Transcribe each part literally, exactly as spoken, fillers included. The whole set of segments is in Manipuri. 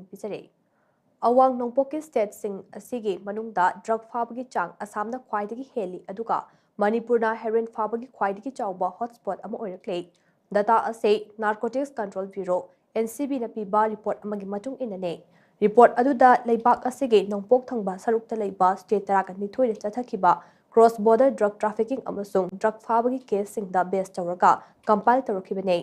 ꯄꯤꯖꯔꯤ꯫ ꯑꯋꯥꯡ ꯅꯣꯡꯄꯣꯛꯀꯤ ꯁ꯭ꯇꯦꯠꯁꯤꯡ ꯑꯁꯤꯒꯤ ꯃꯅꯨꯡꯗ ꯗ꯭ꯔꯒ ꯐꯥꯕꯒꯤ ꯆꯥꯡ ꯑꯁꯥꯝꯅ ꯈ꯭ꯋꯥꯏꯗꯒꯤ ꯍꯦꯜꯂꯤ, ꯑꯗꯨꯒ ꯃꯅꯤꯄꯨꯔꯅ ꯍꯦꯔꯣꯏꯟ ꯐꯥꯕꯒꯤ ꯈ꯭ꯋꯥꯏꯗꯒꯤ ꯆꯥꯎꯕ ꯍꯣꯠꯁ꯭ꯄꯣꯠ ꯑꯃ ꯑꯣꯏꯔꯛꯂꯤ꯫ ꯗꯇꯥ ꯑꯁꯤ narcotics control bureau, N C ꯕꯤꯅ ꯄꯤꯕ ꯔꯤꯄꯣꯔꯠ ꯑꯃꯒꯤ ꯃꯇꯨꯡ ꯏꯟꯅꯅꯤ꯫ ꯔꯤꯄꯣꯔꯠ ꯑꯗꯨꯗ ꯂꯩꯕꯥꯛ ꯑꯁꯤꯒꯤ ꯅꯣꯡꯄꯣꯛ ꯊꯪꯕ ꯁꯔꯨꯛꯇ ꯂꯩꯕ ꯁ꯭ꯇꯦꯠ ꯇꯔꯥꯒ ꯅꯤꯊꯣꯏꯗ ꯆꯠꯊꯈꯤꯕ ꯀ꯭ꯔꯣꯁ ꯕꯣꯔꯗꯔ ꯗ꯭ꯔꯒ ꯇ꯭ꯔꯥꯐꯤꯀꯤꯡ ꯑꯃꯁꯨꯡ ꯗ꯭ꯔꯒ ꯐꯥꯕꯒꯤ ꯀꯦꯁꯁꯤꯡꯗ ꯕꯦꯖ ꯇꯧꯔꯒ ꯀꯝꯄꯥꯏꯜ ꯇꯧꯔꯛꯈꯤꯕꯅꯤ꯫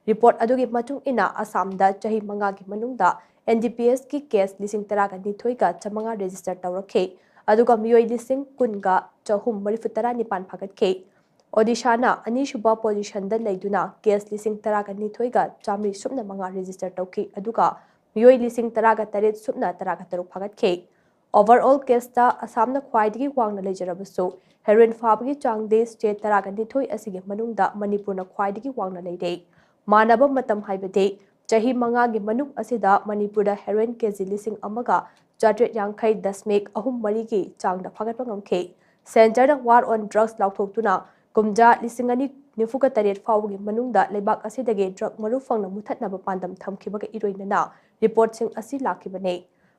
ꯔꯤꯄꯣꯔꯠ ꯑꯗꯨꯒꯤ ꯃꯇꯨꯡ ꯏꯟꯅ, ꯑꯁꯥꯝꯗ ꯆꯍꯤ ꯃꯉꯥꯒꯤ ꯃꯅꯨꯡꯗ ꯑꯦꯟ ꯗꯤ ꯄꯤ ꯑꯦꯁꯀꯤ ꯀꯦꯁ ꯂꯤꯁꯤꯡ ꯇꯔꯥꯒ ꯅꯤꯊꯣꯏꯒ ꯆꯥꯃꯉꯥ ꯔꯦꯖꯤꯁꯇꯔ ꯇꯧꯔꯛꯈꯤ, ꯑꯗꯨꯒ ꯃꯤꯑꯣꯏ ꯂꯤꯁꯤꯡ ꯀꯨꯟꯒ ꯆꯍꯨꯝ ꯃꯔꯤꯐꯨ ꯇꯔꯥ ꯅꯤꯄꯥꯟ ꯐꯥꯒꯠꯈꯤ꯫ ꯑꯣꯗꯤꯁꯥꯅ ꯑꯅꯤꯁꯨꯕ ꯄꯣꯖꯤꯁꯟꯗ ꯂꯩꯗꯨꯅ ꯀꯦꯁ ꯂꯤꯁꯤꯡ ꯇꯔꯥꯒ ꯅꯤꯊꯣꯏꯒ ꯆꯥꯃꯔꯤ ꯁꯨꯞꯅ ꯃꯉꯥ ꯔꯦꯖꯤꯁꯇꯔ ꯇꯧꯈꯤ, ꯑꯗꯨꯒ ꯃꯤꯑꯣꯏ ꯂꯤꯁꯤꯡ ꯇꯔꯥꯒ ꯇꯔꯦꯠ ꯁꯨꯞꯅ ꯇꯔꯥꯒ ꯇꯔꯨꯛ ꯐꯥꯒꯠꯈꯤ꯫ ꯑꯣꯚꯔꯑꯣꯜ ꯀꯦꯁꯇ ꯑꯁꯥꯝꯅ ꯈ꯭ꯋꯥꯏꯗꯒꯤ ꯋꯥꯡꯅ ꯂꯩꯖꯔꯕꯁꯨ, ꯍꯦꯔꯣꯏꯟ ꯐꯥꯕꯒꯤ ꯆꯥꯡꯗꯤ ꯁ꯭ꯇꯦꯠ ꯇꯔꯥꯒ ꯅꯤꯊꯣꯏ ꯑꯁꯤꯒꯤ ꯃꯅꯨꯡꯗ ꯃꯅꯤꯄꯨꯔꯅ ꯈ꯭ꯋꯥꯏꯗꯒꯤ ꯋꯥꯡꯅ ꯂꯩꯔꯦ꯫ ꯃꯥꯟꯅꯕ ꯃꯇꯝ, ꯍꯥꯏꯕꯗꯤ ꯆꯍꯤ ꯃꯉꯥꯒꯤ ꯃꯅꯨꯡ ꯑꯁꯤꯗ ꯃꯅꯤꯄꯨꯔꯗ ꯍꯦꯔꯣꯏꯟ ꯀꯦꯖꯤ ꯂꯤꯁꯤꯡ ꯑꯃꯒ ꯆꯥꯇ꯭ꯔꯦꯠ ꯌꯥꯡꯈꯩ ꯗꯁꯃꯤꯛ ꯑꯍꯨꯝ ꯃꯔꯤꯒꯤ ꯆꯥꯡꯗ ꯐꯥꯒꯠꯄ ꯉꯝꯈꯤ꯫ ꯁꯦꯟꯇꯔꯅ ꯋꯥꯔ ꯑꯣꯟ ꯗ꯭ꯔꯒꯁ ꯂꯥꯎꯊꯣꯛꯇꯨꯅ ꯀꯨꯝꯖꯥ ꯂꯤꯁꯤꯡ ꯑꯅꯤ ꯅꯤꯐꯨꯒ ꯇꯔꯦꯠ ꯐꯥꯎꯕꯒꯤ ꯃꯅꯨꯡꯗ ꯂꯩꯕꯥꯛ ꯑꯁꯤꯗꯒꯤ ꯗ꯭ꯔꯒ ꯃꯔꯨ ꯐꯪꯅ ꯃꯨꯊꯠꯅꯕ ꯄꯥꯟꯗꯝ ꯊꯝꯈꯤꯕꯒ ꯏꯔꯣꯏꯅꯅ ꯔꯤꯄꯣꯔꯠꯁꯤꯡ ꯑꯁꯤ ꯂꯥꯛꯈꯤꯕꯅꯤ꯫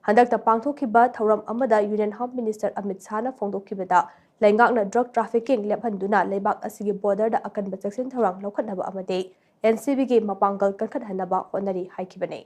ꯍꯟꯗꯛꯇ ꯄꯥꯡꯊꯣꯛꯈꯤꯕ ꯊꯧꯔꯝ ꯑꯃꯗ ꯌꯨꯅꯤꯌꯟ ꯍꯣꯝ ꯃꯤꯅꯤꯁꯇꯔ ꯑꯃꯤꯠ ꯁꯥꯍꯅ ꯐꯣꯡꯗꯣꯛꯈꯤꯕꯗ, ꯂꯩꯉꯥꯛꯅ ꯗ꯭ꯔꯒ ꯇ꯭ꯔꯥꯐꯤꯀꯤꯡ ꯂꯦꯞꯍꯟꯗꯨꯅ ꯂꯩꯕꯥꯛ ꯑꯁꯤꯒꯤ ꯕꯣꯔꯗꯔꯗ ꯑꯀꯟꯕ ꯆꯦꯛꯁꯤꯟ ꯊꯧꯔꯥꯡ ꯂꯧꯈꯠꯅꯕ ꯑꯃꯗꯤ ꯑꯦꯟ ꯁꯤ ꯕꯤꯒꯤ ꯃꯄꯥꯡꯒꯜ ꯀꯟꯈꯠꯍꯟꯅꯕ ꯍꯣꯠꯅꯔꯤ ꯍꯥꯏꯈꯤꯕꯅꯤ꯫